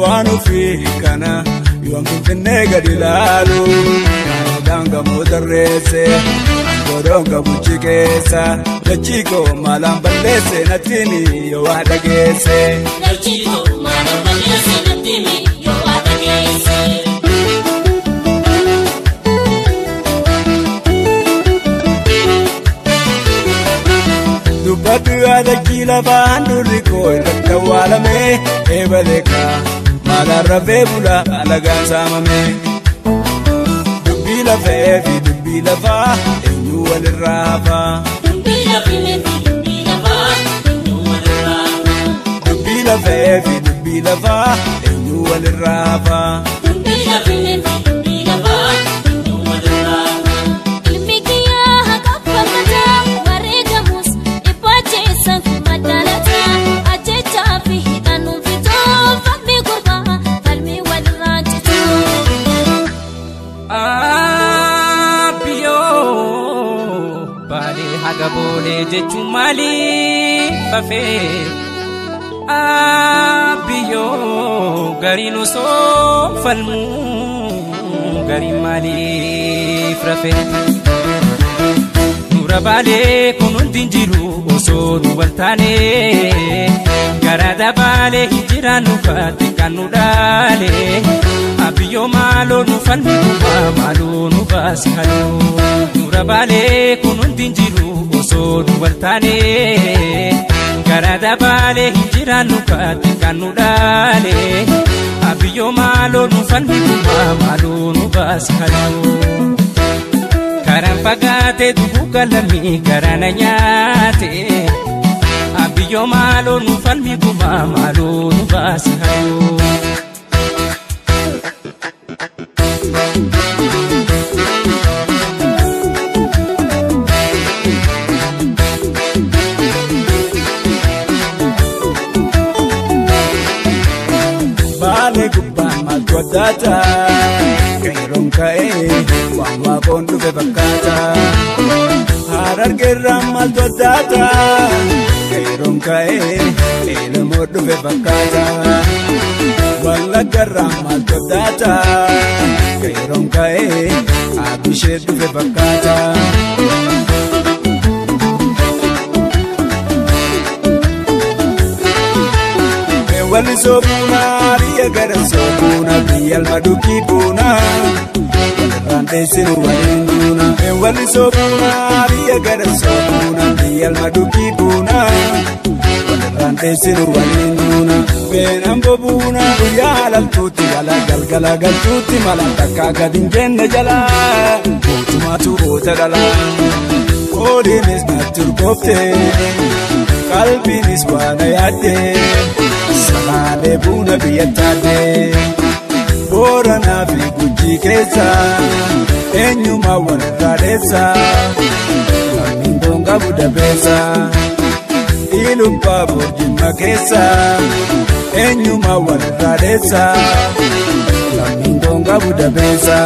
waan ofii kana yoon finfinnee gadi ilaalu Alagaan gamoo tarreesse Angodoon qabuchi keessa Dachii koo maalaan balleesse natti himi yoo waa dhageesse. Dachii koo maalaan balleesse natti himi yoo waa dhageesse. Dubbadhu yaadachii lafaan durri koo irratti awwaalame eebaleeka maalaan rafee bula alagaan saamame. Dubbii lafee fi dubbii lafaa eenyu walirraa hafaa? Dubbii lafee fi dubbii lafaa eenyu walirraa hafaa? Dubbii lafee fi dubbii lafaa eenyu walirraa hafaa? Dubbii lafee fi dubbii lafaa eenyu walirraa hafaa? Ilmi kiyyaa haqa fakkaata wareegamus dhibbaacheessan madaalata ajjechaa fi hidhannuun fitoo falmii gurbaa falmii walirraa cituu. Abiyyoo baalee haga boolee jechuun maaliif fafee? Abiyyoo gariin osoo falmuu gariin maaliif rafee? Nura baalee kun hundi hin jiru osoo nu wal taane gara baalee hin jiraannu kaatti kan nu dhaale. Abiyyoo maaloo nu falmi gumaa maaloo nu baasi haloo. Nura baalee kun hundi hin jiru osoo nu wal taane gara baalee hin jiraannu kaatti kan nu dhaale. Abiyyoo maaloo nu falmi gumaa maaloo nu baasi haloo. Karaan fagaatee duguu galamii garaana nyaate. Abiyyoo maaloo nu falmi gumaa maaloo nu baasi haloo. Baalee gubbaan maaltu addaata? Qeerroon ka'ee waan waaqoon dhufe fakkaata. Harargeerraan maaltu addaata? Qeerroon ka'ee eelmoo dhufe fakkaata. Wallaggarraan maaltu addaata? Qeerroon ka'ee abishee dhufe fakkaata. Walli soobuuna biyya gara soobuuna biyya alma dukkii buuna walirraan teessinu waliin duuna. Walli soobuuna biyya gara soobuuna biyya alma dukkii buuna walirraan teessinu waliin duuna. Beenaan bobuuna guyyaa halaltuutti jala galgala galtuutti mala takkaa gadi hin jenne jala mootummaatu goota dhala. Qoodiinis natti urgoofte qalbiinis waan yaadde. Salaalee buna biyya taate Booranaa fi Gujii keessa eenyumaa walirraa dheessa lammiin doongaa dabeessa Ilubbaa Boorjimma keessa eenyumaa walirraa dheessa lammiin doongaa dabeessa.